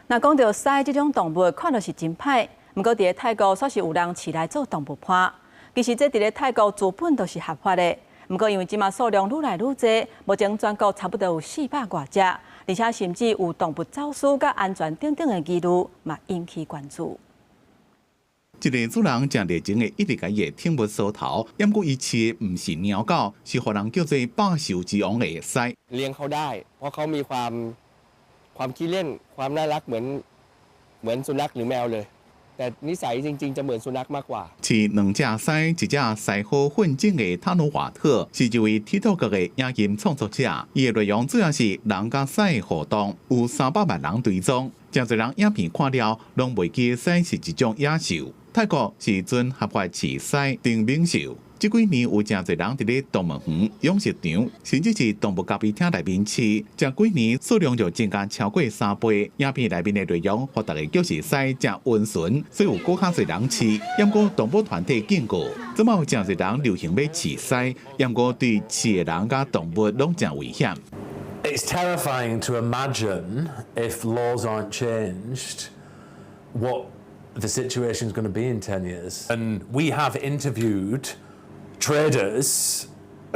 若講著獅這種動物，看著是真歹，毋過佇咧泰國，煞是有人飼來做動物伴。其實這佇咧泰國資本都是合法的，毋過因為這馬數量愈來愈濟，目前全國差不多有四百外隻，而且甚至有動物走私佮安全等等的疑慮，嘛引起關注。這个主人誠熱情的，一直共伊的寵物梳頭，毋過伊飼的毋是貓狗，是予人叫做百獸之王的獅。 เลี้ยงเขาได้เพราะเขามีความขี้เล่นความน่ารักเหมือนสุนัขหรือแมวเลยแต่นิสัยจริงๆจะเหมือนสุนัขมากกว่า 飼兩隻獅，一隻獅虎混種的塔努瓦特，是一位 TikTok 的影音創作者。伊的內容主要是人佮獅的互動，有300萬人追蹤。誠濟人影片看了，攏袂記獅是一種野獸。泰國是準合法飼獅當猛獸。這幾年有誠濟人佇咧動物園、養殖場，甚至是動物咖啡廳內面飼，這幾年數量就增加超過3倍。影片內面的內容，予大家叫是獅誠溫順，所以有閣較濟人飼。毋過動保團體警告，這馬有誠濟人流行欲飼獅，毋過對飼的人佮動物攏誠危險。 It's terrifying to imagine, if laws aren't changed, what the situation is going to be in 10 years. And we have interviewed traders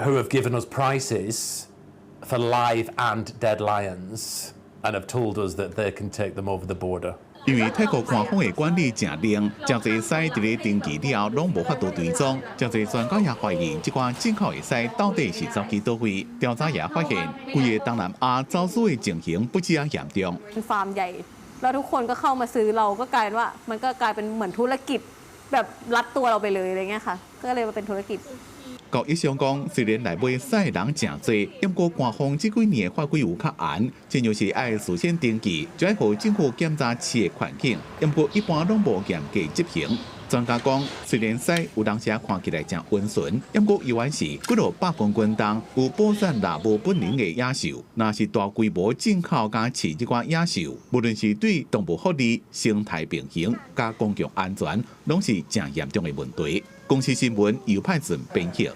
who have given us prices for live and dead lions and have told us that they can take them over the border. 因為泰國官方的管理誠冷，誠濟獅佇咧登記了後，攏無法度追蹤。誠濟專家也懷疑，這寡進口的獅到底是走去佗位？調查也發現，規个東南亞走私的情形不止遐嚴重。 เป็นฟาร์มใหญ่แล้วทุกคนก็เข้ามาซื้อเราก็กลายเป็นว่ามันก็กลายเป็นเหมือนธุรกิจแบบรัดตัวเราไปเลยอะไรเงี้ยค่ะก็เลยมาเป็นธุรกิจ 國醫生講，雖然來買獅的人誠濟，毋過官方這幾年的法規有較嚴，親像是愛事先登記，就愛予政府檢查飼的環境，毋過一般攏無嚴格執行。專家講，雖然獅有當時看起來誠溫順，毋過猶原是幾落百公斤重、有捕殺獵物本能的野獸。若是大規模進口佮飼這款野獸，無論是對動物福利、生態平衡、佮公共安全，攏是誠嚴重的問題。公視新聞尤派順編譯。